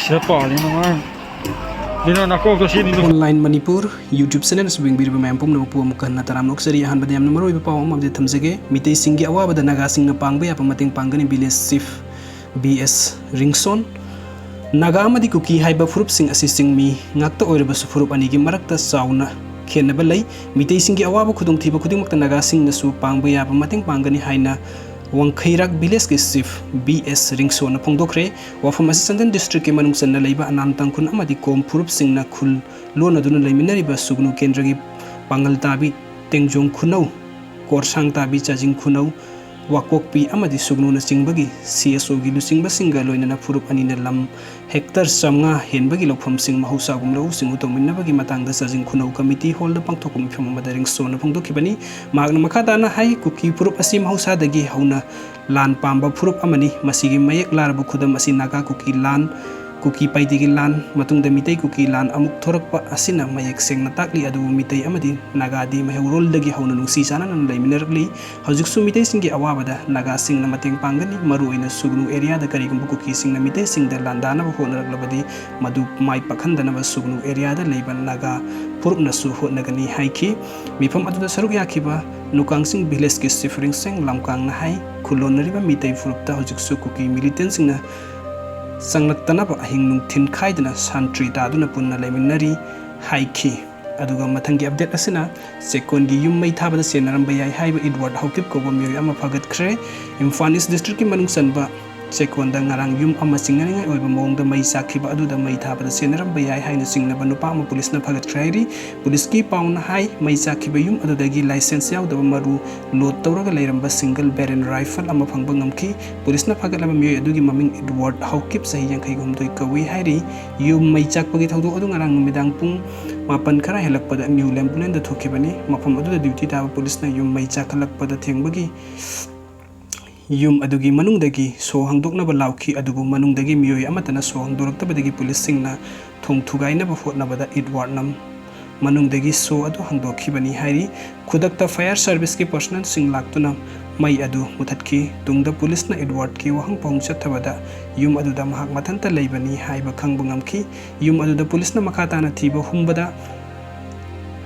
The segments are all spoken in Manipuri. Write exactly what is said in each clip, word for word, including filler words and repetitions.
ꯁꯤꯗ ꯄꯥꯜꯂꯤ ꯅꯨꯡꯉꯥꯏ꯫ ꯑꯗꯨꯅ ꯅꯀꯣꯛꯇꯣ ꯁꯤꯅꯤ꯫ Online Manipur YouTube channel ꯑꯁꯤꯕꯨ ꯌꯦꯡꯕꯤꯔꯤꯕ ꯃꯌꯥꯝ ꯄꯨꯝꯅꯃꯛꯄꯨ ꯑꯃꯨꯛ ꯍꯟꯅ ꯇꯔꯥꯝꯅ ꯑꯣꯛꯆꯔꯤ꯫ ꯑꯍꯥꯟꯕꯗ ꯌꯥꯝꯅ ꯃꯔꯨꯑꯣꯏꯕ ꯄꯥꯎ ꯑꯃ update ꯊꯝꯖꯒꯦ꯫ ꯃꯤꯇꯩꯁꯤꯡꯒꯤ ꯑꯋꯥꯕꯗ ꯅꯥꯒꯥꯁꯤꯡꯅ ꯄꯥꯡꯕ ꯌꯥꯕ ꯃꯇꯦꯡ ꯄꯥꯡꯒꯅꯤ, Village Chief ꯕꯤ ꯑꯦꯁ ꯔꯤꯡꯁꯣꯟ꯫ ꯅꯥꯒꯥ ꯑꯃꯗꯤ ꯀꯨꯀꯤ ꯍꯥꯏꯕ ꯐꯨꯔꯨꯞꯁꯤꯡ ꯑꯁꯤ ꯆꯤꯡꯃꯤ ꯉꯥꯛꯇ ꯑꯣꯏꯔꯕꯁꯨ ꯐꯨꯔꯨꯞ ꯑꯅꯤꯒꯤ ꯃꯔꯛꯇ ꯆꯥꯎꯅ ꯈꯦꯠꯅꯕ ꯂꯩ꯫ ꯃꯤꯇꯩꯁꯤꯡꯒꯤ ꯑꯋꯥꯕ ꯈꯨꯗꯣꯡꯊꯤꯕ ꯈꯨꯗꯤꯡꯃꯛꯇ ꯅꯥꯒꯥꯁꯤꯡꯅꯁꯨ ꯄꯥꯡꯕ ꯌꯥꯕ ꯃꯇꯦꯡ ꯄꯥꯡꯒꯅꯤ ꯍꯥꯏꯅ ꯋꯥꯡꯈꯩꯔꯥꯛ Village ꯀꯤ Chief ꯕꯤ ꯑꯦꯁ ꯔꯤꯡꯁꯣꯟꯅ ꯐꯣꯡꯗꯣꯛꯈ꯭ꯔꯦ꯫ ꯋꯥꯐꯝ ꯑꯁꯤ ꯆꯥꯟꯗꯦꯜ District ꯀꯤ ꯃꯅꯨꯡ ꯆꯟꯅ ꯂꯩꯕ ꯑꯅꯥꯝ ꯇꯥꯡꯈꯨꯜ ꯑꯃꯗꯤ ꯀꯣꯝ ꯐꯨꯔꯨꯞꯁꯤꯡꯅ ꯈꯨꯜ ꯂꯣꯟꯅꯗꯨꯅ ꯂꯩꯃꯤꯟꯅꯔꯤꯕ ꯁꯨꯒꯅꯨ ꯀꯦꯟꯗ꯭ꯔꯒꯤ ꯄꯥꯡꯒꯜ ꯇꯥꯕꯤ ꯇꯦꯡꯖꯣꯡ ꯈꯨꯅꯧ, ꯀꯣꯔꯁꯥꯡ ꯇꯥꯕꯤ ꯆꯥꯖꯤꯡ ꯈꯨꯅꯧ, ꯋꯥꯀꯣꯛꯄꯤ ꯑꯃꯗꯤ ꯁꯨꯒꯅꯨꯅꯆꯤꯡꯕꯒꯤ ꯁꯤ ꯑꯦꯁ ꯑꯣꯒꯤ ꯂꯨꯆꯤꯡꯕꯁꯤꯡꯒ ꯂꯣꯏꯅꯅ ꯐꯨꯔꯨꯞ ꯑꯅꯤꯅ ꯂꯝ ꯍꯦꯛꯇꯔ ꯆꯥꯝꯃꯉꯥ ꯍꯦꯟꯕꯒꯤ ꯂꯧꯐꯝꯁꯤꯡ ꯃꯍꯧꯁꯥꯒꯨꯝ ꯂꯧꯎ ꯁꯤꯡꯎ ꯇꯧꯃꯤꯟꯅꯕꯒꯤ ꯃꯇꯥꯡꯗ ꯆꯥꯖꯤꯡ ꯈꯨꯅꯧ committee hall ꯗ ꯄꯥꯡꯊꯣꯛꯄ ꯃꯤꯐꯝ ꯑꯃꯗ ꯔꯤꯡꯁꯣꯟꯅ ꯐꯣꯡꯗꯣꯛꯈꯤꯕꯅꯤ꯫ ꯃꯍꯥꯛꯅ ꯃꯈꯥ ꯇꯥꯅ ꯍꯥꯏ, ꯀꯨꯀꯤ ꯐꯨꯔꯨꯞ ꯑꯁꯤ ꯃꯍꯧꯁꯥꯗꯒꯤ ꯍꯧꯅ ꯂꯥꯟ ꯄꯥꯝꯕ ꯐꯨꯔꯨꯞ ꯑꯃꯅꯤ꯫ ꯃꯁꯤꯒꯤ ꯃꯌꯦꯛ ꯂꯥꯔꯕ ꯈꯨꯗꯝ ꯑꯁꯤ ꯅꯥꯒꯥ ꯀꯨꯀꯤ ꯂꯥꯟ, ꯀꯨꯀꯤ ꯄꯥꯏꯗꯤꯒꯤ ꯂꯥꯟ, ꯃꯇꯨꯡꯗ ꯃꯤꯇꯩ ꯀꯨꯀꯤ ꯂꯥꯟ ꯑꯃꯨꯛ ꯊꯣꯔꯛꯄ ꯑꯁꯤꯅ ꯃꯌꯦꯛ ꯁꯦꯡꯅ ꯇꯥꯛꯂꯤ꯫ ꯑꯗꯨꯕꯨ ꯃꯤꯇꯩ ꯑꯃꯗꯤ ꯅꯥꯒꯥꯗꯤ ꯃꯩꯍꯧꯔꯣꯜꯗꯒꯤ ꯍꯧꯅ ꯅꯨꯡꯁꯤ ꯆꯥꯟꯅꯅ ꯂꯩꯃꯤꯟꯅꯔꯛꯂꯤ꯫ ꯍꯧꯖꯤꯛꯁꯨ ꯃꯤꯇꯩꯁꯤꯡꯒꯤ ꯑꯋꯥꯕꯗ ꯅꯥꯒꯥꯁꯤꯡꯅ ꯃꯇꯦꯡ ꯄꯥꯡꯒꯅꯤ꯫ ꯃꯔꯨꯑꯣꯏꯅ ꯁꯨꯒꯅꯨ area ꯗ ꯀꯔꯤꯒꯨꯝꯕ ꯀꯨꯀꯤꯁꯤꯡꯅ ꯃꯤꯇꯩꯁꯤꯡꯗ ꯂꯥꯟꯗꯥꯅꯕ ꯍꯣꯠꯅꯔꯛꯂꯕꯗꯤ ꯃꯗꯨ ꯃꯥꯏ ꯄꯥꯛꯍꯟꯗꯅꯕ ꯁꯨꯒꯅꯨ area ꯗ ꯂꯩꯕ ꯅꯥꯒꯥ ꯐꯨꯔꯨꯞꯅꯁꯨ ꯍꯣꯠꯅꯒꯅꯤ ꯍꯥꯏꯈꯤ꯫ ꯃꯤꯐꯝ ꯑꯗꯨꯗ ꯁꯔꯨꯛ ꯌꯥꯈꯤꯕ ꯅꯨꯀꯥꯡꯁꯤꯡ Village ꯀꯤ Chief ꯔꯤꯡꯁꯦꯡ ꯂꯝꯀꯥꯡꯅ ꯍꯥꯏ, ꯈꯨꯜꯂꯣꯟꯅꯔꯤꯕ ꯃꯤꯇꯩ ꯐꯨꯔꯨꯞꯇ ꯍꯧꯖꯤꯛꯁꯨ ꯀꯨꯀꯤ militant ꯁꯤꯡꯅ ꯆꯪꯂꯛꯇꯅꯕ ꯑꯍꯤꯡ ꯅꯨꯡꯊꯤꯟ ꯈꯥꯏꯗꯅ ꯁꯥꯟꯇ꯭ꯔꯤ ꯇꯥꯗꯨꯅ ꯄꯨꯟꯅ ꯂꯩꯃꯤꯟꯅꯔꯤ ꯍꯥꯏꯈꯤ꯫ ꯑꯗꯨꯒ ꯃꯊꯪꯒꯤ update ꯑꯁꯤꯅ ꯆꯦꯛꯀꯣꯟꯒꯤ ꯌꯨꯝ ꯃꯩ ꯊꯥꯕꯗ ꯆꯦꯟꯅꯔꯝꯕ ꯌꯥꯏ ꯍꯥꯏꯕ ꯏꯗꯋꯥꯔꯗ ꯍꯧꯀꯤꯞ ꯀꯧꯕ ꯃꯤꯑꯣꯏ ꯑꯃ ꯐꯒꯠꯈ꯭ꯔꯦ꯫ ꯏꯝꯐꯥꯜ East District ꯀꯤ ꯃꯅꯨꯡ ꯆꯟꯕ ꯆꯦꯛꯀꯣꯟꯗ ꯉꯔꯥꯡ ꯌꯨꯝ ꯑꯃ ꯆꯤꯡꯅꯅꯤꯡꯉꯥꯏ ꯑꯣꯏꯕ ꯃꯑꯣꯡꯗ ꯃꯩ ꯆꯥꯛꯈꯤꯕ ꯑꯗꯨꯗ ꯃꯩ ꯊꯥꯕꯗ ꯆꯦꯟꯅꯔꯝꯕ ꯌꯥꯏ ꯍꯥꯏꯅ ꯆꯤꯡꯅꯕ ꯅꯨꯄꯥ ꯑꯃ ꯄꯨꯂꯤꯁꯅ ꯐꯒꯠꯈ꯭ꯔꯦ ꯍꯥꯏꯔꯤ꯫ ꯄꯨꯂꯤꯁꯀꯤ ꯄꯥꯎꯅ ꯍꯥꯏ, ꯃꯩ ꯆꯥꯛꯈꯤꯕ ꯌꯨꯝ ꯑꯗꯨꯗꯒꯤ license ꯌꯥꯎꯗꯕ ꯃꯔꯨ load ꯇꯧꯔꯒ ꯂꯩꯔꯝꯕ single barrel rifle ꯑꯃ ꯐꯪꯕ ꯉꯝꯈꯤ꯫ ꯄꯨꯂꯤꯁꯅ ꯐꯒꯠꯂꯕ ꯃꯤꯑꯣꯏ ꯑꯗꯨꯒꯤ ꯃꯃꯤꯡ ꯏꯗꯋꯥꯔꯗ ꯍꯧꯀꯤꯞ, ꯆꯍꯤ ꯌꯥꯡꯈꯩ ꯍꯨꯝꯗꯣꯏ ꯀꯧꯏ ꯍꯥꯏꯔꯤ꯫ ꯌꯨꯝ ꯃꯩ ꯆꯥꯛꯄꯒꯤ ꯊꯧꯗꯣꯛ ꯑꯗꯨ ꯉꯔꯥꯡ ꯅꯨꯃꯤꯗꯥꯡ ꯄꯨꯡ ꯃꯥꯄꯟ ꯈꯔ ꯍꯦꯜꯂꯛꯄꯗ ꯅ꯭ꯌꯨ ꯂꯦꯝꯕꯨꯂꯦꯟꯗ ꯊꯣꯛꯈꯤꯕꯅꯤ꯫ ꯃꯐꯝ ꯑꯗꯨꯗ duty ꯇꯥꯕ ꯄꯨꯂꯤꯁꯅ ꯌꯨꯝ ꯃꯩ ꯆꯥꯛꯈꯠꯂꯛꯄꯗ ꯊꯦꯡꯕꯒꯤ ꯌꯨꯝ ꯑꯗꯨꯒꯤ ꯃꯅꯨꯡꯗꯒꯤ ꯁꯣ ꯍꯥꯡꯗꯣꯛꯅꯕ ꯂꯥꯎꯈꯤ, ꯑꯗꯨꯕꯨ ꯃꯅꯨꯡꯗꯒꯤ ꯃꯤꯑꯣꯏ ꯑꯃꯠꯇꯅ ꯁꯣ ꯍꯥꯡꯗꯣꯔꯛꯇꯕꯗꯒꯤ ꯄꯨꯂꯤꯁꯁꯤꯡꯅ ꯊꯣꯡ ꯊꯨꯒꯥꯏꯅꯕ ꯍꯣꯠꯅꯕꯗ ꯏꯗꯋꯥꯔꯗꯅ ꯃꯅꯨꯡꯗꯒꯤ ꯁꯣ ꯑꯗꯨ ꯍꯥꯡꯗꯣꯛꯈꯤꯕꯅꯤ ꯍꯥꯏꯔꯤ꯫ ꯈꯨꯗꯛꯇ fire service ꯀꯤ personnel ꯁꯤꯡ ꯂꯥꯛꯇꯨꯅ ꯃꯩ ꯑꯗꯨ ꯃꯨꯊꯠꯈꯤ꯫ ꯇꯨꯡꯗ ꯄꯨꯂꯤꯁꯅ ꯑꯦꯗꯋꯥꯔꯗꯀꯤ ꯋꯥꯍꯪ ꯄꯥꯎꯍꯪ ꯆꯠꯊꯕꯗ ꯌꯨꯝ ꯑꯗꯨꯗ ꯃꯍꯥꯛ ꯃꯊꯟꯇ ꯂꯩꯕꯅꯤ ꯍꯥꯏꯕ ꯈꯪꯕ ꯉꯝꯈꯤ꯫ ꯌꯨꯝ ꯑꯗꯨꯗ ꯄꯨꯂꯤꯁꯅ ꯃꯈꯥ ꯇꯥꯅ ꯊꯤꯕ ꯍꯨꯝꯕꯗ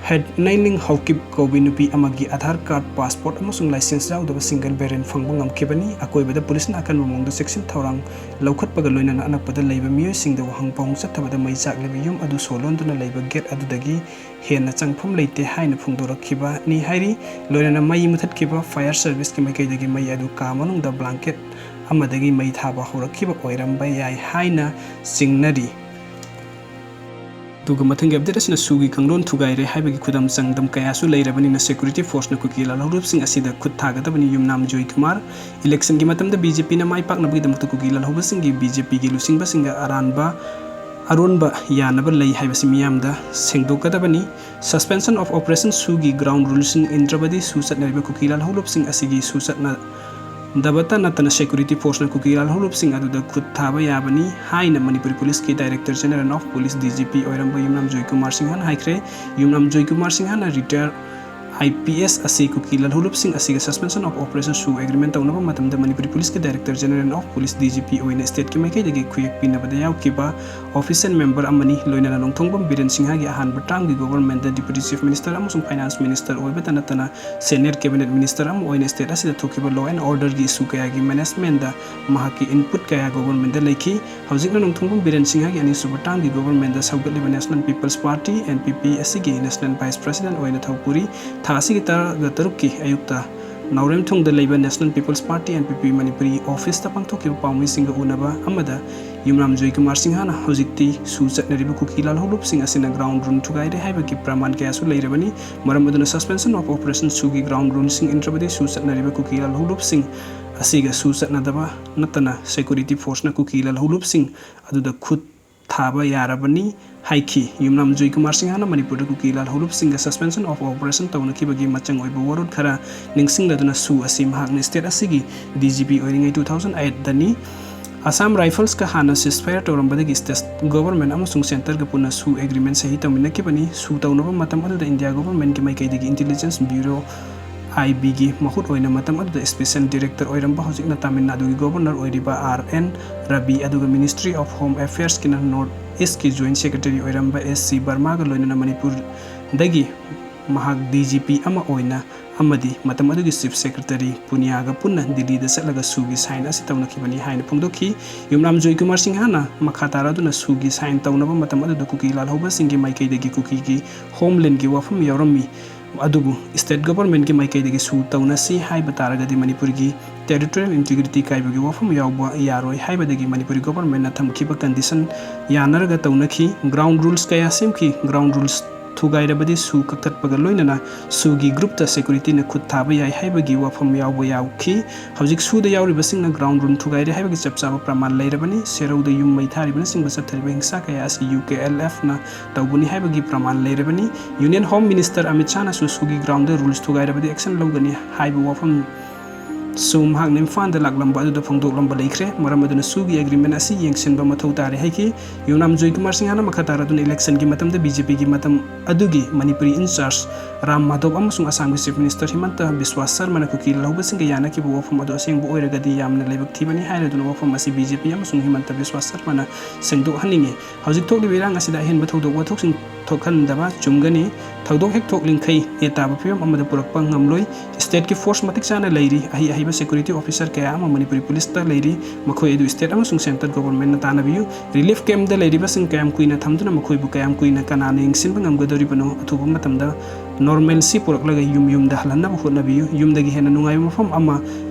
ꯍꯦꯗꯅꯩꯂꯤꯡ ꯍꯧꯀꯤꯞ ꯀꯧꯕꯤ ꯅꯨꯄꯤ ꯑꯃꯒꯤ ꯑꯙꯥꯔ ꯀꯥꯔꯗ, ꯄꯥꯁꯄꯣꯔꯠ ꯑꯃꯁꯨꯡ ꯂꯥꯏꯁꯦꯟꯁ ꯌꯥꯎꯗꯕ ꯁꯤꯡꯒꯜ ꯕꯦꯔꯦꯟ ꯐꯪꯕ ꯉꯝꯈꯤꯕꯅꯤ꯫ ꯑꯀꯣꯏꯕꯗ ꯄꯨꯂꯤꯁꯅ ꯑꯀꯟꯕ ꯃꯑꯣꯡꯗ ꯆꯦꯛꯁꯤꯟ ꯊꯧꯔꯥꯡ ꯂꯧꯈꯠꯄꯒ ꯂꯣꯏꯅꯅ ꯑꯅꯛꯄꯗ ꯂꯩꯕ ꯃꯤꯑꯣꯏꯁꯤꯡꯗ ꯋꯥꯍꯪ ꯄꯥꯎꯍꯪ ꯆꯠꯊꯕꯗ ꯃꯩ ꯆꯥꯛꯂꯤꯕ ꯌꯨꯝ ꯑꯗꯨ ꯁꯣ ꯂꯣꯟꯗꯨꯅ ꯂꯩꯕ ꯒꯦꯠ ꯑꯗꯨꯗꯒꯤ ꯍꯦꯟꯅ ꯆꯪꯐꯝ ꯂꯩꯇꯦ ꯍꯥꯏꯅ ꯐꯣꯡꯗꯣꯔꯛꯈꯤꯕꯅꯤ ꯍꯥꯏꯔꯤ꯫ ꯂꯣꯏꯅꯅ ꯃꯩ ꯃꯨꯊꯠꯈꯤꯕ ꯐꯥꯌꯔ ꯁꯔꯚꯤꯁꯀꯤ ꯃꯥꯏꯀꯩꯗꯒꯤ ꯃꯩ ꯑꯗꯨ ꯀꯥ ꯃꯅꯨꯡꯗ ꯕ꯭ꯂꯥꯡꯀꯦꯠ ꯑꯃꯗꯒꯤ ꯃꯩ ꯊꯥꯕ ꯍꯧꯔꯛꯈꯤꯕ ꯑꯣꯏꯔꯝꯕ ꯌꯥꯏ ꯍꯥꯏꯅ ꯆꯤꯡꯅꯔꯤ꯫ ꯑꯗꯨꯒ ꯃꯊꯪꯒꯤ ꯑꯞꯗꯦꯠ ꯑꯁꯤꯅ ꯁꯨꯒꯤ ꯀꯥꯡꯂꯣꯟ ꯊꯨꯒꯥꯏꯔꯦ ꯍꯥꯏꯕꯒꯤ ꯈꯨꯗꯝ ꯆꯥꯡꯗꯝ ꯀꯌꯥꯁꯨ ꯂꯩꯔꯕꯅꯤꯅ ꯁꯦꯀ꯭ꯌꯨꯔꯤꯇꯤ ꯐꯣꯔꯁꯅ ꯀꯨꯀꯤ ꯂꯥꯜꯍꯧꯂꯨꯞꯁꯤꯡ ꯑꯁꯤꯗ ꯈꯨꯠ ꯊꯥꯒꯗꯕꯅꯤ꯫ ꯌꯨꯝꯅꯥꯝ ꯖꯣꯏ ꯀꯨꯃꯥꯔ ꯏꯂꯦꯛꯁꯟꯒꯤ ꯃꯇꯝꯗ ꯕꯤ ꯖꯦ ꯄꯤꯅ ꯃꯥꯏ ꯄꯥꯛꯅꯕꯒꯤꯗꯃꯛꯇ ꯀꯨꯀꯤ ꯂꯥꯜꯍꯧꯕꯁꯤꯡꯒꯤ, ꯕꯤ ꯖꯦ ꯄꯤꯒꯤ ꯂꯨꯆꯤꯡꯕꯁꯤꯡꯒ ꯑꯔꯥꯟꯕ ꯑꯔꯣꯟꯕ ꯌꯥꯅꯕ ꯂꯩ ꯍꯥꯏꯕꯁꯤ ꯃꯤꯌꯥꯝꯗ ꯁꯦꯡꯗꯣꯛꯀꯗꯕꯅꯤ꯫ Suspension of Operation ꯁꯨꯒꯤ ꯒ꯭ꯔꯥꯎꯟ ꯔꯨꯜꯁꯤꯡ ꯏꯟꯗ꯭ꯔꯕꯗꯤ ꯁꯨ ꯆꯠꯅꯔꯤꯕ ꯀꯨꯀꯤ ꯂꯥꯜꯍꯧꯂꯨꯞꯁꯤꯡ ꯑꯁꯤꯒꯤ ꯁꯨ ꯆꯠꯅ ꯗꯕꯇ ꯅꯠꯇꯅ ꯁꯦꯀ꯭ꯌꯨꯔꯤꯇꯤ ꯐꯣꯔꯁꯅ ꯀꯨꯀꯤ ꯂꯥꯜꯍꯧꯂꯨꯞꯁꯤꯡ ꯑꯗꯨꯗ ꯈꯨꯠ ꯊꯥꯕ ꯌꯥꯕꯅꯤ ꯍꯥꯏꯅ ꯃꯅꯤꯄꯨꯔꯤ ꯄꯨꯂꯤꯁꯀꯤ director general of police, D G P, ꯑꯣꯏꯔꯝꯕ ꯌꯨꯝꯅꯥꯝ ꯖꯣꯏ ꯀꯨꯃꯥꯔ ꯁꯤꯡꯍꯅ ꯍꯥꯏꯈ꯭ꯔꯦ꯫ ꯌꯨꯝꯅꯥꯝ ꯖꯣꯏ ꯀꯨꯃꯥꯔ ꯁꯤꯡꯍꯅ ꯔꯤꯇꯥꯌꯔ ꯑꯥꯏ ꯄꯤ ꯑꯦꯁ ꯑꯁꯤ ꯀꯨꯀꯤ ꯂꯥꯜꯍꯧꯂꯨꯞꯁꯤꯡ ꯑꯁꯤꯒ Suspension of Operation ꯁꯨ ꯑꯦꯒ꯭ꯔꯤꯃꯦꯟ ꯇꯧꯅꯕ ꯃꯇꯝꯗ ꯃꯅꯤꯄꯨꯔꯤ ꯄꯨꯂꯤꯁꯀꯤ director general of police, D G P, ꯑꯣꯏꯅ ꯁ꯭ꯇꯦꯠꯀꯤ ꯃꯥꯏꯀꯩꯗꯒꯤ ꯈꯨꯌꯦꯛ ꯄꯤꯅꯕꯗ ꯌꯥꯎꯈꯤꯕ ꯑꯣꯐꯤꯁꯤꯌꯦꯜ ꯃꯦꯝꯕꯔ ꯑꯃꯅꯤ꯫ ꯂꯣꯏꯅꯅ ꯅꯣꯡꯊꯣꯡꯕꯝ ꯕꯤꯔꯦꯟ ꯁꯤꯡꯍꯒꯤ ꯑꯍꯥꯟꯕ ꯇꯥꯔꯝꯒꯤ ꯒꯣꯚꯔꯟꯃꯦꯟꯠꯇ ꯗꯤꯄ꯭ꯌꯨꯇꯤ ꯆꯤꯐ ꯃꯤꯅꯤꯁꯇꯔ ꯑꯃꯁꯨꯡ ꯐꯥꯏꯅꯥꯟꯁ ꯃꯤꯅꯤꯁꯇꯔ ꯑꯣꯏꯕꯇ ꯅꯠꯇꯅ ꯁꯦꯅꯤꯌꯔ ꯀꯦꯕꯤꯅꯦꯠ ꯃꯤꯅꯤꯁꯇꯔ ꯑꯃ ꯑꯣꯏꯅ ꯁ꯭ꯇꯦꯠ ꯑꯁꯤꯗ ꯊꯣꯛꯈꯤꯕ law and orderꯒꯤ ꯏꯁꯨ ꯀꯌꯥꯒꯤ ꯃꯦꯅꯦꯖꯃꯦꯟꯠꯗ ꯃꯍꯥꯛꯀꯤ ꯏꯟꯄꯨꯠ ꯀꯌꯥ ꯒꯣꯚꯔꯟꯃꯦꯟꯠꯗ ꯂꯩꯈꯤ꯫ ꯍꯧꯖꯤꯛꯅ ꯅꯣꯡꯊꯣꯡꯕꯝ ꯕꯤꯔꯦꯟ ꯁꯤꯡꯍꯒꯤ ꯑꯅꯤꯁꯨꯕ ꯇꯥꯔꯝꯒꯤ ꯒꯣꯚꯔꯟꯃꯦꯟꯠꯗ ꯁꯧꯒꯠꯂꯤꯕ National People's Party, N P P, ꯑꯁꯤꯒꯤ ꯅꯦꯁꯅꯦꯜ ꯚꯥꯏꯁ ꯄ꯭ꯔꯦꯁꯤꯗꯦꯟꯠ ꯑꯣꯏꯅ ꯊꯧ ꯄꯨꯔꯤ꯫ ꯊꯥ ꯑꯁꯤꯒꯤ ꯇꯔꯥꯒ ꯇꯔꯨꯛꯀꯤ ꯑꯌꯨꯛꯇ ꯅꯥꯎꯔꯦꯝꯊꯣꯡꯗ ꯂꯩꯕ National People's Party, N P P, Manipuri ꯑꯣꯐꯤꯁꯇ ꯄꯥꯡꯊꯣꯛꯈꯤꯕ ꯄꯥꯎꯃꯤꯁꯤꯡꯒ ꯎꯅꯕ ꯑꯃꯗ ꯌꯨꯝꯅꯥꯝ ꯖꯣꯏ ꯀꯨꯃꯥꯔ ꯁꯤꯡꯍꯅ ꯍꯧꯖꯤꯛꯇꯤ ꯁꯨ ꯆꯠꯅꯔꯤꯕ ꯀꯨꯀꯤ ꯂꯥꯜꯍꯧꯂꯨꯞꯁꯤꯡ ꯑꯁꯤꯅ ꯒ꯭ꯔꯥꯎꯟ ꯔꯨꯜ ꯊꯨꯒꯥꯏꯔꯦ ꯍꯥꯏꯕꯒꯤ ꯄ꯭ꯔꯃꯥꯟ ꯀꯌꯥꯁꯨ ꯂꯩꯔꯕꯅꯤ꯫ ꯃꯔꯝ ꯑꯗꯨꯅ Suspension of Operation ꯁꯨꯒꯤ ꯒ꯭ꯔꯥꯎꯟ ꯔꯨꯜꯁꯤꯡ ꯏꯟꯗ꯭ꯔꯕꯗꯤ ꯁꯨ ꯆꯠꯅꯔꯤꯕ ꯀꯨꯀꯤ ꯂꯥꯜꯍꯧꯂꯨꯞꯁꯤꯡ ꯑꯁꯤꯒ ꯁꯨ ꯆꯠꯅꯗꯕ ꯅꯠꯇꯅ ꯁꯦꯀ꯭ꯌꯨꯔꯤꯇꯤ ꯐꯣꯔꯁꯅ ꯀꯨꯀꯤ ꯂꯥꯜꯍꯧꯂꯨꯞꯁꯤꯡ ꯑꯗꯨꯗ ꯈꯨꯠ ꯊꯥꯕ ꯌꯥꯔꯕꯅꯤ ꯍꯥꯏꯈꯤ꯫ ꯌꯨꯝꯅꯥꯝ ꯖꯣꯏ ꯀꯨꯃꯥꯔ ꯁꯤꯡꯍꯅ ꯃꯅꯤꯄꯨꯔꯗ ꯀꯨꯀꯤ ꯂꯥꯜꯍꯧꯂꯨꯞꯁꯤꯡꯒ Suspension of Operation ꯇꯧꯅꯈꯤꯕꯒꯤ ꯃꯆꯪ ꯑꯣꯏꯕ ꯋꯥꯔꯣꯜ ꯈꯔ ꯅꯤꯡꯁꯤꯡꯂꯗꯨꯅ ꯁꯨ ꯑꯁꯤ ꯃꯍꯥꯛꯅ ꯁ꯭ꯇꯦꯠ ꯑꯁꯤꯒꯤ ꯗꯤ ꯖꯤ ꯄꯤ ꯑꯣꯏꯔꯤꯉꯩ two thousand eightꯗꯅꯤ꯫ ꯑꯁꯥꯝ ꯔꯥꯏꯐꯜꯁꯀ ꯍꯥꯟꯅ ceasefire ꯇꯧꯔꯝꯕꯗꯒꯤ ꯁ꯭ꯇꯦꯠ ꯒꯣꯚꯔꯟꯃꯦꯟꯠ ꯑꯃꯁꯨꯡ ꯁꯦꯟꯇꯔꯒ ꯄꯨꯟꯅ ꯁꯨ ꯑꯦꯒ꯭ꯔꯤꯃꯦꯟꯠ ꯁꯍꯤ ꯇꯧꯃꯤꯟꯅꯈꯤꯕꯅꯤ꯫ ꯁꯨ ꯇꯧꯅꯕ ꯃꯇꯝ ꯑꯗꯨꯗ ꯏꯟꯗꯤꯌꯥ ꯒꯣꯚꯔꯟꯃꯦꯟꯠꯀꯤ ꯃꯥꯏꯀꯩꯗꯒꯤ ꯏꯟꯇꯦꯂꯤꯖꯦꯟꯁ ꯕ꯭ꯌꯨꯔꯣ, ꯑꯥꯏ ꯕꯤꯒꯤ ꯃꯍꯨꯠ ꯑꯣꯏꯅ ꯃꯇꯝ ꯑꯗꯨꯗ ꯁ꯭ꯄꯦꯁꯦꯜ ꯗꯤꯔꯦꯛꯇꯔ ꯑꯣꯏꯔꯝꯕ, ꯍꯧꯖꯤꯛꯅ ꯇꯥꯃꯤꯜ ꯅꯥꯗꯨꯒꯤ ꯒꯣꯕꯔꯅꯔ ꯑꯣꯏꯔꯤꯕ ꯑꯥꯔ ꯑꯦꯟ ꯔꯕꯤ, ꯑꯗꯨꯒ ꯃꯤꯅꯤꯁꯇ꯭ꯔꯤ ꯑꯣꯐ ꯍꯣꯝ ꯑꯦꯐꯤꯌꯔꯁꯀꯤꯅ ꯅꯣꯔꯠ ꯏꯁꯀꯤ ꯖꯣꯏꯟ ꯁꯦꯀ꯭ꯔꯦꯇꯔꯤ ꯑꯣꯏꯔꯝꯕ ꯑꯦꯁ ꯁꯤ ꯕꯔꯃꯥꯒ ꯂꯣꯏꯅꯅ ꯃꯅꯤꯄꯨꯔꯗꯒꯤ ꯃꯍꯥꯛ ꯗꯤ ꯖꯤ ꯄꯤ ꯑꯃ ꯑꯣꯏꯅ ꯑꯃꯗꯤ ꯃꯇꯝ ꯑꯗꯨꯒꯤ ꯆꯤꯐ ꯁꯦꯀ꯭ꯔꯦꯇꯔꯤ ꯄꯨꯅꯤꯌꯥꯒ ꯄꯨꯟꯅ ꯗꯤꯜꯂꯤꯗ ꯆꯠꯂꯒ ꯁꯨꯒꯤ ꯁꯥꯏꯟ ꯑꯁꯤ ꯇꯧꯅꯈꯤꯕꯅꯤ ꯍꯥꯏꯅ ꯐꯣꯡꯗꯣꯛꯈꯤ꯫ ꯌꯨꯝꯅꯥꯝ ꯖꯣꯏꯀꯨꯃꯥꯔ ꯁꯤꯡꯍꯅ ꯃꯈꯥ ꯇꯥꯔꯗꯨꯅ ꯁꯨꯒꯤ ꯁꯥꯏꯟ ꯇꯧꯅꯕ ꯃꯇꯝ ꯑꯗꯨꯗ ꯀꯨꯀꯤ ꯂꯥꯜꯍꯧꯕꯁꯤꯡꯒꯤ ꯃꯥꯏꯀꯩꯗꯒꯤ ꯀꯨꯀꯤꯒꯤ ꯍꯣꯝꯂꯦꯟꯒꯤ ꯋꯥꯐꯝ ꯌꯥꯎꯔꯝꯃꯤ꯫ ꯑꯗꯨꯕꯨ ꯁ꯭ꯇꯦꯠ ꯒꯣꯚꯔꯟꯃꯦꯟꯠꯀꯤ ꯃꯥꯏꯀꯩꯗꯒꯤ ꯁꯨ ꯇꯧꯅꯁꯤ ꯍꯥꯏꯕ ꯇꯥꯔꯒꯗꯤ ꯃꯅꯤꯄꯨꯔꯒꯤ ꯇꯦꯔꯤꯇꯣꯔꯤꯌꯦꯜ ꯏꯟꯇꯤꯒ꯭ꯔꯤꯇꯤ ꯀꯥꯏꯕꯒꯤ ꯋꯥꯐꯝ ꯌꯥꯎꯕ ꯌꯥꯔꯣꯏ ꯍꯥꯏꯕꯗꯒꯤ ꯃꯅꯤꯄꯨꯔꯤ ꯒꯣꯚꯔꯟꯃꯦꯟꯠꯅ ꯊꯝꯈꯤꯕ ꯀꯟꯗꯤꯁꯟ ꯌꯥꯅꯔꯒ ꯇꯧꯅꯈꯤ꯫ ꯒ꯭ꯔꯥꯎꯟ ꯔꯨꯜꯁ ꯀꯌꯥ ꯁꯦꯝꯈꯤ꯫ ꯒ꯭ꯔꯥꯎꯟ ꯔꯨꯜꯁ ꯊꯨꯒꯥꯏꯔꯕꯗꯤ ꯁꯨ ꯀꯛꯊꯠꯄꯒ ꯂꯣꯏꯅꯅ ꯁꯨꯒꯤ ꯒ꯭ꯔꯨꯞꯇ ꯁꯦꯀ꯭ꯌꯨꯔꯤꯇꯤꯅ ꯈꯨꯠ ꯊꯥꯕ ꯌꯥꯏ ꯍꯥꯏꯕꯒꯤ ꯋꯥꯐꯝ ꯌꯥꯎꯕ ꯌꯥꯎꯈꯤ꯫ ꯍꯧꯖꯤꯛ ꯁꯨꯗ ꯌꯥꯎꯔꯤꯕꯁꯤꯡꯅ ꯒ꯭ꯔꯥꯎꯟ ꯔꯨꯜ ꯊꯨꯒꯥꯏꯔꯦ ꯍꯥꯏꯕꯒꯤ ꯆꯞ ꯆꯥꯕ ꯄ꯭ꯔꯃꯥꯟ ꯂꯩꯔꯕꯅꯤ꯫ ꯁꯦꯔꯧꯗ ꯌꯨꯝ ꯃꯩ ꯊꯥꯔꯤꯕꯅꯆꯤꯡꯕ ꯆꯠꯊꯔꯤꯕ ꯍꯤꯡꯁꯥ ꯀꯌꯥ ꯑꯁꯤ ꯌꯨ ꯀꯦ ꯑꯦꯜ ꯑꯦꯐꯅ ꯇꯧꯕꯅꯤ ꯍꯥꯏꯕꯒꯤ ꯄ꯭ꯔꯃꯥꯟ ꯂꯩꯔꯕꯅꯤ꯫ ꯌꯨꯅꯤꯌꯟ ꯍꯣꯝ ꯃꯤꯅꯤꯁꯇꯔ ꯑꯃꯤꯠ ꯁꯥꯍꯅꯁꯨ ꯁꯨꯒꯤ ꯒ꯭ꯔꯥꯎꯟꯗ ꯔꯨꯜꯁ ꯊꯨꯒꯥꯏꯔꯕꯗꯤ ꯑꯦꯛꯁꯟ ꯂꯧꯒꯅꯤ ꯍꯥꯏꯕ ꯋꯥꯐꯝ ꯁꯨ ꯃꯍꯥꯛꯅ ꯏꯝꯐꯥꯜꯗ ꯂꯥꯛꯂꯝꯕ ꯑꯗꯨꯗ ꯐꯣꯡꯗꯣꯛꯂꯝꯕ ꯂꯩꯈ꯭ꯔꯦ꯫ ꯃꯔꯝ ꯑꯗꯨꯅ ꯁꯨꯒꯤ ꯑꯦꯒ꯭ꯔꯤꯃꯦꯟ ꯑꯁꯤ ꯌꯦꯡꯁꯤꯟꯕ ꯃꯊꯧ ꯇꯥꯔꯦ ꯍꯥꯏꯈꯤ꯫ ꯌꯨꯝꯅꯥꯝ ꯖꯣꯏꯀꯨꯃꯥꯔ ꯁꯤꯡꯍꯅ ꯃꯈꯥ ꯇꯥꯔꯗꯨꯅ ꯏꯂꯦꯛꯁꯟꯒꯤ ꯃꯇꯝꯗ ꯕꯤ ꯖꯦ ꯄꯤꯒꯤ ꯃꯇꯝ ꯑꯗꯨꯒꯤ ꯃꯅꯤꯄꯨꯔꯤ ꯏꯟꯆꯥꯔꯖ ꯔꯥꯝ ꯃꯥꯙꯣꯞ ꯑꯃꯁꯨꯡ ꯑꯁꯥꯝꯒꯤ ꯆꯤꯐ ꯃꯤꯅꯤꯁꯇꯔ ꯍꯤꯃꯟꯇ ꯕꯤꯁ꯭ꯋꯥꯁ ꯁꯔꯃꯅ ꯀꯨꯀꯤ ꯂꯧꯍꯧꯕꯁꯤꯡꯒ ꯌꯥꯅꯈꯤꯕ ꯋꯥꯐꯝ ꯑꯗꯨ ꯑꯁꯦꯡꯕ ꯑꯣꯏꯔꯒꯗꯤ ꯌꯥꯝꯅ ꯂꯥꯏꯕꯛ ꯊꯤꯕꯅꯤ ꯍꯥꯏꯔꯗꯨꯅ ꯋꯥꯐꯝ ꯑꯁꯤ ꯕꯤ ꯖꯦ ꯄꯤ ꯑꯃꯁꯨꯡ ꯍꯤꯃꯟꯇ ꯕꯤꯁ꯭ꯋꯥꯁ ꯁꯔꯃꯅ ꯁꯦꯡꯗꯣꯛꯍꯟꯅꯤꯡꯉꯤ꯫ ꯍꯧꯖꯤꯛ ꯊꯣꯛꯂꯤꯕ ꯏꯔꯥꯡ ꯑꯁꯤꯗ ꯑꯍꯦꯟꯕ ꯊꯧꯗꯣꯛ ꯋꯥꯊꯣꯛꯁꯤꯡ ꯊꯣꯛꯍꯟꯗꯕ ꯆꯨꯝꯒꯅꯤ꯫ ꯊꯧꯗꯣꯛ ꯍꯦꯛ ꯊꯣꯛꯂꯤꯡꯈꯩ ꯅꯦ ꯇꯥꯕ ꯐꯤꯕꯝ ꯑꯃꯗ ꯄꯨꯔꯛꯄ ꯉꯝꯂꯣꯏ꯫ ꯁ꯭ꯇꯦꯠꯀꯤ ꯐꯣꯔꯁ ꯃꯇꯤꯛ ꯆꯥꯅ ꯂꯩꯔꯤ꯫ ꯑꯍꯩ ꯑꯍꯩꯕ ꯁꯦꯀ꯭ꯌꯨꯔꯤꯇꯤ ꯑꯣꯐꯤꯁꯔ ꯀꯌꯥ ꯑꯃ ꯃꯅꯤꯄꯨꯔꯤ ꯄꯨꯂꯤꯁꯇ ꯂꯩꯔꯤ꯫ ꯃꯈꯣꯏ ꯑꯗꯨ ꯁ꯭ꯇꯦꯠ ꯑꯃꯁꯨꯡ ꯁꯦꯟꯇ꯭ꯔꯦꯜ ꯒꯣꯚꯔꯟꯃꯦꯟꯠꯅ ꯇꯥꯟꯅꯕꯤꯌꯨ꯫ ꯔꯤꯂꯤꯐ ꯀꯦꯝꯞꯇ ꯂꯩꯔꯤꯕꯁꯤꯡ ꯀꯌꯥꯝ ꯀꯨꯏꯅ ꯊꯝꯗꯨꯅ ꯃꯈꯣꯏꯕꯨ ꯀꯌꯥꯝ ꯀꯨꯏꯅ ꯀꯅꯥꯅ ꯌꯦꯡꯁꯤꯟꯕ ꯉꯝꯒꯗꯧꯔꯤꯕꯅꯣ? ꯑꯊꯨꯕ ꯃꯇꯝꯗ ꯅꯣꯔꯃꯦꯜꯁꯤ ꯄꯨꯔꯛꯂꯒ ꯌꯨꯝ ꯌꯨꯝꯗ ꯍꯜꯍꯟꯅꯕ ꯍꯣꯠꯅꯕꯤꯌꯨ꯫ ꯌꯨꯝꯗꯒꯤ ꯍꯦꯟꯅ ꯅꯨꯡꯉꯥꯏꯕ ꯃꯐꯝ ꯑꯃ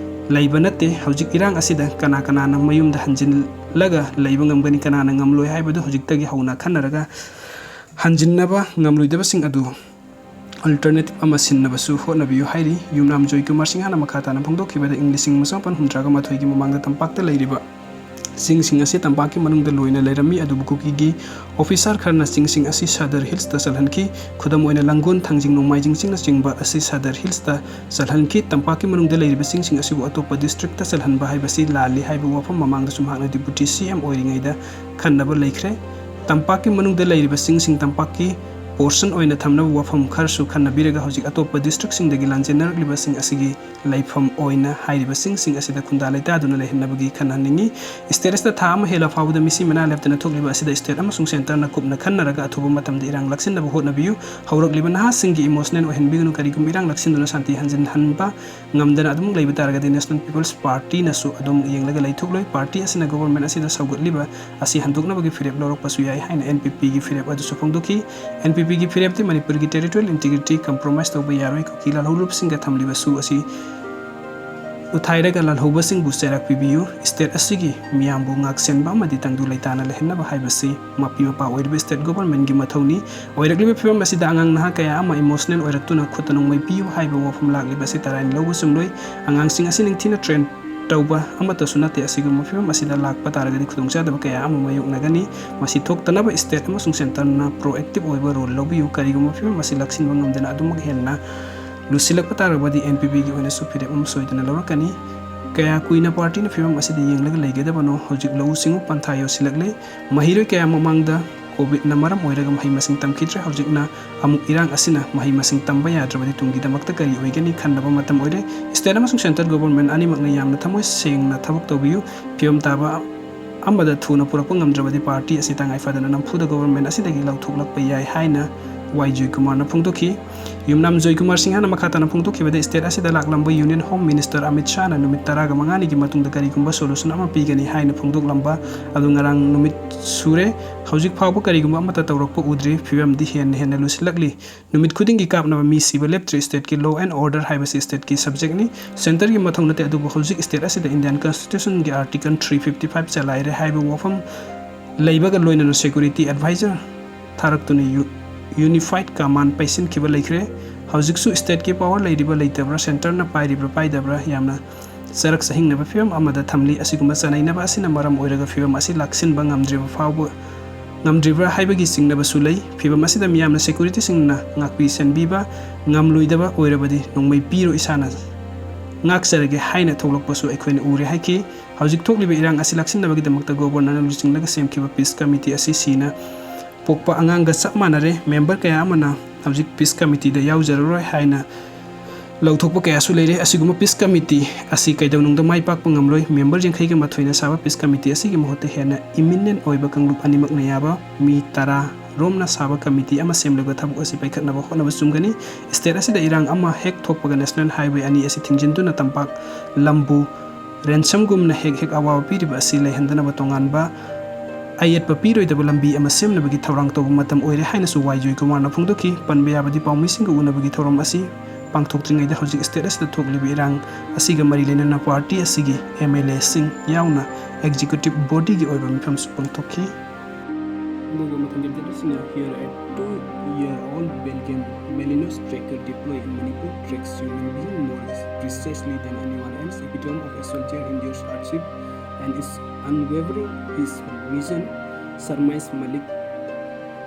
ꯂꯩꯕ ꯅꯠꯇꯦ꯫ ꯍꯧꯖꯤꯛ ꯏꯔꯥꯡ ꯑꯁꯤꯗ ꯀꯅꯥ ꯀꯅꯥꯅ ꯃꯌꯨꯝꯗ ꯍꯟꯖꯤꯜꯂꯒ ꯂꯩꯕ ꯉꯝꯒꯅꯤ, ꯀꯅꯥꯅ ꯉꯝꯂꯣꯏ ꯍꯥꯏꯕꯗꯨ ꯍꯧꯖꯤꯛꯇꯒꯤ ꯍꯧꯅ ꯈꯟꯅꯔꯒ ꯍꯟꯖꯤꯟꯅꯕ ꯉꯝꯂꯣꯏꯗꯕꯁꯤꯡ ꯑꯗꯨ ꯑꯜꯇꯔꯅꯦꯇꯤꯚ ꯑꯃ ꯁꯤꯟꯅꯕꯁꯨ ꯍꯣꯠꯅꯕꯤꯌꯨ ꯍꯥꯏꯔꯤ꯫ ꯌꯨꯝꯅꯥꯝ ꯖꯣꯏꯀꯨꯃꯥꯔ ꯁꯤꯡꯍꯅ ꯃꯈꯥ ꯇꯥꯅ ꯐꯣꯡꯗꯣꯛꯈꯤꯕꯗ ꯏꯪ ꯂꯤꯁꯤꯡ ꯑꯃ ꯆꯃꯥꯄꯟ ꯍꯨꯝꯗ꯭ꯔꯥꯒ ꯃꯥꯊꯣꯏꯒꯤ ꯃꯃꯥꯡꯗ ꯇꯝꯄꯥꯛꯇ ꯂꯩꯔꯤꯕ ꯆꯤꯡꯁꯤꯡ ꯑꯁꯤ ꯇꯝꯄꯥꯛꯀꯤ ꯃꯅꯨꯡꯗ ꯂꯣꯏꯅ ꯂꯩꯔꯝꯃꯤ, ꯑꯗꯨꯕꯨ ꯀꯨꯀꯤꯒꯤ ꯑꯣꯐꯤꯁꯥꯔ ꯈꯔꯅ ꯆꯤꯡꯁꯤꯡ ꯑꯁꯤ ꯁꯗꯔ ꯍꯤꯜꯁꯇ ꯆꯜꯍꯟꯈꯤ꯫ ꯈꯨꯗꯝ ꯑꯣꯏꯅ ꯂꯥꯡꯒꯣꯜ, ꯊꯥꯡꯖꯤꯡ, ꯅꯣꯡꯃꯥꯏꯖꯤꯡ ꯆꯤꯡꯅꯆꯤꯡꯕ ꯑꯁꯤ ꯁꯗꯔ ꯍꯤꯜꯁꯇ ꯆꯜꯍꯟꯈꯤ꯫ ꯇꯝꯄꯥꯛꯀꯤ ꯃꯅꯨꯡꯗ ꯂꯩꯔꯤꯕ ꯆꯤꯡꯁꯤꯡ ꯑꯁꯤꯕꯨ ꯑꯇꯣꯞꯄ ꯗꯤꯁꯇ꯭ꯔꯤꯛꯇ ꯆꯜꯍꯟꯕ ꯍꯥꯏꯕꯁꯤ ꯂꯥꯜꯂꯤ ꯍꯥꯏꯕ ꯋꯥꯐꯝ ꯃꯃꯥꯡꯗꯁꯨ ꯃꯍꯥꯛꯅ ꯗꯤꯄꯨꯇꯤ ꯁꯤ ꯑꯦꯝ ꯑꯣꯏꯔꯤꯉꯩꯗ ꯈꯟꯅꯕ ꯂꯩꯈ꯭ꯔꯦ꯫ ꯇꯝꯄꯥꯛꯀꯤ ꯃꯅꯨꯡꯗ ꯂꯩꯔꯤꯕ ꯆꯤꯡꯁꯤꯡ ꯇꯝꯄꯥꯛꯀꯤ portion ꯑꯣꯏꯅ ꯊꯝꯅꯕ ꯋꯥꯐꯝ ꯈꯔꯁꯨ ꯈꯟꯅꯕꯤꯔꯒ ꯍꯧꯖꯤꯛ ꯑꯇꯣꯞꯄ districtꯁꯤꯡꯗꯒꯤ ꯂꯥꯟꯖꯦꯟꯅꯔꯛꯂꯤꯕꯁꯤꯡ ꯑꯁꯤꯒꯤ ꯂꯩꯐꯝ ꯑꯣꯏꯅ ꯍꯥꯏꯔꯤꯕꯁꯤꯡ ꯑꯁꯤꯗ ꯈꯨꯟꯗꯥ ꯂꯩꯇꯥꯗꯨꯅ ꯂꯩꯍꯟꯅꯕꯒꯤ ꯈꯟꯅꯍꯟꯅꯤꯡꯏ꯫ State ꯑꯁꯤꯗ ꯊꯥ ꯑꯃ ꯍꯦꯜꯂ ꯐꯥꯎꯕꯗ ꯃꯤꯁꯤ ꯃꯅꯥ ꯂꯦꯞꯇꯅ ꯊꯣꯛꯂꯤꯕ ꯑꯁꯤꯗ state ꯑꯃꯁꯨꯡ centreꯅ ꯀꯨꯞꯅ ꯈꯟꯅꯔꯒ ꯑꯊꯨꯕ ꯃꯇꯝꯗ ꯏꯔꯥꯡ ꯂꯥꯛꯁꯤꯟꯅꯕ ꯍꯣꯠꯅꯕꯤꯌꯨ꯫ ꯍꯧꯔꯛꯂꯤꯕ ꯅꯍꯥꯁꯤꯡꯒꯤ emotional ꯑꯣꯏꯍꯟꯕꯤꯒꯅꯨ꯫ ꯀꯔꯤꯒꯨꯝꯕ ꯏꯔꯥꯡ ꯂꯥꯛꯁꯤꯟꯗꯨꯅ ꯁꯥꯟꯇꯤ ꯍꯟꯖꯤꯟꯍꯟꯕ ꯉꯝꯗꯅ ꯑꯗꯨꯝ ꯂꯩꯕ ꯇꯥꯔꯒꯗꯤ National People's Partyꯅꯁꯨ ꯑꯗꯨꯝ ꯌꯦꯡꯂꯒ ꯂꯩꯊꯣꯛꯂꯣꯏ꯫ Party ꯑꯁꯤꯅ government ꯑꯁꯤꯗ ꯁꯧꯒꯠꯂꯤꯕ ꯑꯁꯤ ꯍꯟꯗꯣꯛꯅꯕꯒꯤ ꯐꯤꯔꯦꯞ ꯂꯧꯔꯛꯄꯁꯨ ꯌꯥꯏ ꯍꯥꯏꯅ NPPꯒꯤ ꯐꯤꯔꯦꯞ ꯑꯗꯨꯁꯨ ꯐꯣꯡꯗꯣꯛꯈꯤ꯫ NPPꯒꯤ ꯐꯤꯔꯦꯞꯇꯤ ꯃꯅꯤꯄꯨꯔꯒꯤ territorial integrity compromise ꯇꯧꯕ ꯌꯥꯔꯣꯏ꯫ ꯀꯨꯀꯤ ꯂꯥꯜꯍꯧꯂꯨꯞꯁꯤꯡꯒ ꯊꯝꯂꯤꯕ ꯁꯨ ꯑꯁꯤ ꯎꯊꯥꯏꯔꯒ ꯂꯥꯜꯍꯧꯕꯁꯤꯡꯕꯨ ꯆꯩꯔꯥꯛ ꯄꯤꯕꯤꯌꯨ꯫ State ꯑꯁꯤꯒꯤ ꯃꯤꯌꯥꯝꯕꯨ ꯉꯥꯛꯁꯦꯟꯕ ꯑꯃꯗꯤ ꯇꯪꯗꯨ ꯂꯩꯇꯥꯅ ꯂꯩꯍꯟꯅꯕ ꯍꯥꯏꯕꯁꯤ ꯃꯄꯤ ꯃꯄꯥ ꯑꯣꯏꯔꯤꯕ state governmentꯒꯤ ꯃꯊꯧꯅꯤ꯫ ꯑꯣꯏꯔꯛꯂꯤꯕ ꯐꯤꯕꯝ ꯑꯁꯤꯗ ꯑꯉꯥꯡ ꯅꯍꯥ ꯀꯌꯥ ꯑꯃ emotional ꯑꯣꯏꯔꯛꯇꯨꯅ ꯈꯨꯠꯇ ꯅꯣꯡꯃꯩ ꯄꯤꯌꯨ ꯍꯥꯏꯕ ꯋꯥꯐꯝ ꯂꯥꯛꯂꯤꯕ ꯑꯁꯤ ꯇꯔꯥꯏꯅ ꯂꯧꯕ ꯆꯨꯝꯂꯣꯏ꯫ ꯑꯉꯥꯡꯁꯤꯡ ꯑꯁꯤ ꯅꯤꯡꯊꯤꯅ train ꯇꯧꯕ ꯑꯃꯠꯇꯁꯨ ꯅꯠꯇꯦ꯫ ꯑꯁꯤꯒꯨꯝꯕ ꯐꯤꯕꯝ ꯑꯁꯤꯗ ꯂꯥꯛꯄ ꯇꯥꯔꯒꯗꯤ ꯈꯨꯗꯣꯡꯆꯥꯗꯕ ꯀꯌꯥ ꯑꯃ ꯃꯥꯌꯣꯛꯅꯒꯅꯤ꯫ ꯃꯁꯤ ꯊꯣꯛꯇꯅꯕ state ꯑꯃꯁꯨꯡ centreꯅ proactive ꯑꯣꯏꯕ role ꯂꯧꯕꯤꯌꯨ꯫ ꯀꯔꯤꯒꯨꯝꯕ ꯐꯤꯕꯝ ꯑꯁꯤ ꯂꯥꯛꯁꯤꯟꯕ ꯉꯝꯗꯅ ꯑꯗꯨꯃꯛ ꯍꯦꯟꯅ ꯂꯨꯁꯤꯜꯂꯛꯄ ꯇꯥꯔꯕꯗꯤ NPPꯒꯤ ꯑꯣꯏꯅꯁꯨ ꯐꯤꯔꯦꯞ ꯑꯃ ꯁꯣꯏꯗꯅ ꯂꯧꯔꯛꯀꯅꯤ꯫ ꯀꯌꯥ ꯀꯨꯏꯅ partyꯅ ꯐꯤꯕꯝ ꯑꯁꯤꯗ ꯌꯦꯡꯂꯒ ꯂꯩꯒꯗꯕꯅꯣ? ꯍꯧꯖꯤꯛ ꯂꯧꯎ ꯁꯤꯡꯎ ꯄꯟꯊꯥ ꯌꯧꯁꯤꯜꯂꯛꯂꯦ꯫ ꯃꯍꯩꯔꯣꯏ ꯀꯌꯥ ꯃꯃꯥꯡꯗ COVIDꯅ ꯃꯔꯝ ꯑꯣꯏꯔꯒ ꯃꯍꯩ ꯃꯁꯤꯡ ꯇꯝꯈꯤꯗ꯭ꯔꯦ꯫ ꯍꯧꯖꯤꯛꯅ ꯑꯃꯨꯛ ꯏꯔꯥꯡ ꯑꯁꯤꯅ ꯃꯍꯩ ꯃꯁꯤꯡ ꯇꯝꯕ ꯌꯥꯗ꯭ꯔꯕꯗꯤ ꯇꯨꯡꯒꯤꯗꯃꯛꯇ ꯀꯔꯤ ꯑꯣꯏꯒꯅꯤ ꯈꯟꯅꯕ ꯃꯇꯝ ꯑꯣꯏꯔꯦ꯫ State ꯑꯃꯁꯨꯡ centre government ꯑꯅꯤꯃꯛꯅ ꯌꯥꯝꯅ ꯊꯃꯣꯏ ꯁꯦꯡꯅ ꯊꯕꯛ ꯇꯧꯕꯤꯌꯨ꯫ ꯐꯤꯕꯝ ꯇꯥꯕ ꯑꯃꯗ ꯊꯨꯅ ꯄꯨꯔꯛꯄ ꯉꯝꯗ꯭ꯔꯕꯗꯤ party ꯑꯁꯤ ꯇꯉꯥꯏ ꯐꯗꯅ ꯅꯝꯐꯨꯗ government ꯑꯁꯤꯗꯒꯤ ꯂꯧꯊꯣꯛꯂꯛꯄ ꯌꯥꯏ ꯍꯥꯏꯅ ꯋꯥꯏ ꯖꯣꯏꯀꯨꯃꯥꯔꯅ ꯐꯣꯡꯗꯣꯛꯈꯤ꯫ ꯌꯨꯝꯅꯥꯝ ꯖꯣꯏꯀꯨꯃꯥꯔ ꯁꯤꯡꯍꯅ ꯃꯈꯥ ꯇꯥꯅ ꯐꯣꯡꯗꯣꯛꯈꯤꯕꯗ, state ꯑꯁꯤꯗ ꯂꯥꯛꯂꯝꯕ Union Home Minister ꯑꯃꯤꯠ ꯁꯥꯍꯅ ꯅꯨꯃꯤꯠ ꯇꯔꯥꯒ ꯃꯉꯥꯅꯤꯒꯤ ꯃꯇꯨꯡꯗ ꯀꯔꯤꯒꯨꯝꯕ solution ꯑꯃ ꯄꯤꯒꯅꯤ ꯍꯥꯏꯅ ꯐꯣꯡꯗꯣꯛꯂꯝꯕ ꯑꯗꯨ ꯉꯔꯥꯡ ꯅꯨꯃꯤꯠ ꯁꯨꯔꯦ꯫ ꯍꯧꯖꯤꯛ ꯐꯥꯎꯕ ꯀꯔꯤꯒꯨꯝꯕ ꯑꯃꯠꯇ ꯇꯧꯔꯛꯄ ꯎꯗ꯭ꯔꯤ꯫ ꯐꯤꯕꯝꯗꯤ ꯍꯦꯟꯅ ꯍꯦꯟꯅ ꯂꯨꯁꯤꯜꯂꯛꯂꯤ꯫ ꯅꯨꯃꯤꯠ ꯈꯨꯗꯤꯡꯒꯤ ꯀꯥꯞꯅꯕ ꯃꯤ ꯁꯤꯕ ꯂꯦꯞꯇ꯭ꯔꯤ꯫ Stateꯀꯤ law and order ꯍꯥꯏꯕꯁꯤ stateꯀꯤ subjectꯅꯤ꯫ Centreꯒꯤ ꯃꯊꯧ ꯅꯠꯇꯦ꯫ ꯑꯗꯨꯕꯨ ꯍꯧꯖꯤꯛ state ꯑꯁꯤꯗ Indian Constitutionꯒꯤ Article three fifty five ꯆꯂꯥꯏꯔꯦ ꯍꯥꯏꯕ ꯋꯥꯐꯝ ꯂꯩꯕꯒ ꯂꯣꯏꯅꯅ security advisor ꯊꯥꯔꯛꯇꯨꯅ ꯌꯨ-, unified command ꯄꯩꯁꯤꯟꯈꯤꯕ ꯂꯩꯈ꯭ꯔꯦ꯫ ꯍꯧꯖꯤꯛꯁꯨ stateꯀꯤ power ꯂꯩꯔꯤꯕ ꯂꯩꯇꯕ꯭ꯔꯥ, centreꯅ ꯄꯥꯏꯔꯤꯕ꯭ꯔꯥ ꯄꯥꯏꯗꯕ꯭ꯔꯥ ꯌꯥꯝꯅ ꯆꯔꯛ ꯆꯍꯤꯡꯅꯕ ꯐꯤꯕꯝ ꯑꯃꯗ ꯊꯝꯂꯤ꯫ ꯑꯁꯤꯒꯨꯝꯕ ꯆꯅꯩꯅꯕ ꯑꯁꯤꯅ ꯃꯔꯝ ꯑꯣꯏꯔꯒ ꯐꯤꯕꯝ ꯑꯁꯤ ꯂꯥꯛꯁꯤꯟꯕ ꯉꯝꯗ꯭ꯔꯤꯕ ꯐꯥꯎꯕ, ꯉꯝꯗ꯭ꯔꯤꯕ꯭ꯔꯥ ꯍꯥꯏꯕꯒꯤ ꯆꯤꯡꯅꯕꯁꯨ ꯂꯩ꯫ ꯐꯤꯕꯝ ꯑꯁꯤꯗ ꯃꯤꯌꯥꯝꯅ securityꯁꯤꯡꯅ ꯉꯥꯛꯄꯤ ꯁꯦꯟꯕꯤꯕ ꯉꯝꯂꯣꯏꯗꯕ ꯑꯣꯏꯔꯕꯗꯤ ꯅꯣꯡꯃꯩ ꯄꯤꯔꯣ, ꯏꯁꯥꯅ ꯉꯥꯛꯆꯔꯒꯦ ꯍꯥꯏꯅ ꯊꯣꯛꯂꯛꯄꯁꯨ ꯑꯩꯈꯣꯏꯅ ꯎꯔꯦ ꯍꯥꯏꯈꯤ꯫ ꯍꯧꯖꯤꯛ ꯊꯣꯛꯂꯤꯕ ꯏꯔꯥꯡ ꯑꯁꯤ ꯂꯥꯛꯁꯤꯟꯅꯕꯒꯤꯗꯃꯛꯇ governorꯅ ꯂꯨꯆꯤꯡꯂꯒ ꯁꯦꯝꯈꯤꯕ peace committee ꯑꯁꯤ ꯁꯤꯅ ꯄꯣꯛꯄ ꯑꯉꯥꯡꯒ ꯆꯞ ꯃꯥꯟꯅꯔꯦ꯫ ꯃꯦꯝꯕꯔ ꯀꯌꯥ ꯑꯃꯅ ꯍꯧꯖꯤꯛ ꯄꯤꯁ ꯀꯃꯤꯇꯤꯗ ꯌꯥꯎꯖꯔꯔꯣꯏ ꯍꯥꯏꯅ ꯂꯧꯊꯣꯛꯄ ꯀꯌꯥꯁꯨ ꯂꯩꯔꯦ꯫ ꯑꯁꯤꯒꯨꯝꯕ ꯄꯤꯁ ꯀꯃꯤꯇꯤ ꯑꯁꯤ ꯀꯩꯗꯧꯅꯨꯡꯗ ꯃꯥꯏ ꯄꯥꯛꯄ ꯉꯝꯂꯣꯏ꯫ ꯃꯦꯝꯕꯔ ꯌꯥꯡꯈꯩꯒ ꯃꯥꯊꯣꯏꯅ ꯁꯥꯕ ꯄꯤꯁ ꯀꯃꯤꯇꯤ ꯑꯁꯤꯒꯤ ꯃꯍꯨꯠꯇ ꯍꯦꯟꯅ ꯏꯃꯤꯅꯦꯟ ꯑꯣꯏꯕ ꯀꯥꯡꯂꯨꯞ ꯑꯅꯤꯃꯛꯅ ꯌꯥꯕ ꯃꯤ ꯇꯔꯥ ꯔꯣꯝꯅ ꯁꯥꯕ ꯀꯃꯤꯇꯤ ꯑꯃ ꯁꯦꯝꯂꯒ ꯊꯕꯛ ꯑꯁꯤ ꯄꯥꯏꯈꯠꯅꯕ ꯍꯣꯠꯅꯕ ꯆꯨꯝꯒꯅꯤ꯫ ꯁ꯭ꯇꯦꯠ ꯑꯁꯤꯗ ꯏꯔꯥꯡ ꯑꯃ ꯍꯦꯛ ꯊꯣꯛꯄꯒ ꯅꯦꯁꯅꯦꯜ ꯍꯥꯏꯋꯦ ꯑꯅꯤ ꯑꯁꯤ ꯊꯤꯡꯖꯤꯟꯗꯨꯅ ꯇꯝꯄꯥꯛ ꯂꯝꯕꯨ ꯔꯦꯟꯁꯝꯒꯨꯝꯅ ꯍꯦꯛ ꯍꯦꯛ ꯑꯋꯥꯕ ꯄꯤꯔꯤꯕ ꯑꯁꯤ ꯂꯩꯍꯟꯗꯅꯕ ꯇꯣꯉꯥꯟꯕ ꯑꯌꯦꯠꯄ ꯄꯤꯔꯣꯏꯗꯕ ꯂꯝꯕꯤ ꯑꯃ ꯁꯦꯝꯅꯕꯒꯤ ꯊꯧꯔꯥꯡ ꯇꯧꯕ ꯃꯇꯝ ꯑꯣꯏꯔꯦ ꯍꯥꯏꯅꯁꯨ ꯋꯥꯏ ꯖꯣꯏꯀꯨꯃꯥꯔꯅ ꯐꯣꯡꯗꯣꯛꯈꯤ꯫ ꯄꯟꯕ ꯌꯥꯕꯗꯤ ꯄꯥꯎꯃꯤꯁꯤꯡꯒ ꯎꯅꯕꯒꯤ ꯊꯧꯔꯝ ꯑꯁꯤ ꯄꯥꯡꯊꯣꯛꯇ꯭ꯔꯤꯉꯩꯗ ꯍꯧꯖꯤꯛ ꯁ꯭ꯇꯦꯠ ꯑꯁꯤꯗ ꯊꯣꯛꯂꯤꯕ ꯏꯔꯥꯡ ꯑꯁꯤꯒ ꯃꯔꯤ ꯂꯩꯅꯅ ꯄꯥꯔꯇꯤ ꯑꯁꯤꯒꯤ ꯑꯦꯝ ꯑꯦꯜ ꯑꯦꯁꯤꯡ ꯌꯥꯎꯅ ꯑꯦꯛꯖꯤꯀ꯭ꯌꯨꯇꯤꯚ ꯕꯣꯗꯤꯒꯤ ꯑꯣꯏꯕ ꯃꯤꯐꯝꯁꯨ ꯄꯥꯡꯊꯣꯛꯈꯤ꯫ ꯑꯗꯨꯒ ꯃꯊꯪꯒꯤ ꯑꯞꯗꯦꯠ ꯑꯁꯤꯅ here a two-year-old Belgian Malinois tracker deployed in Manipur tracks human being more precisely than anyone else, epitome of a soldier endures hardship and is unwavering his vision. Sarmais Malik,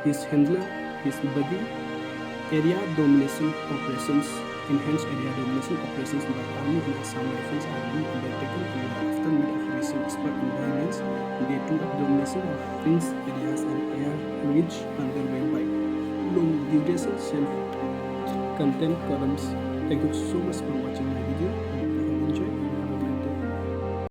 his handler, his buddy, area domination operations, enhanced area domination operations by army and Assam Rifles are being undertaken in the aftermath of recent spark involvements. Day two of domination of fringe areas and air reach underway by long duration self-contained columns. Thank you so much for watching my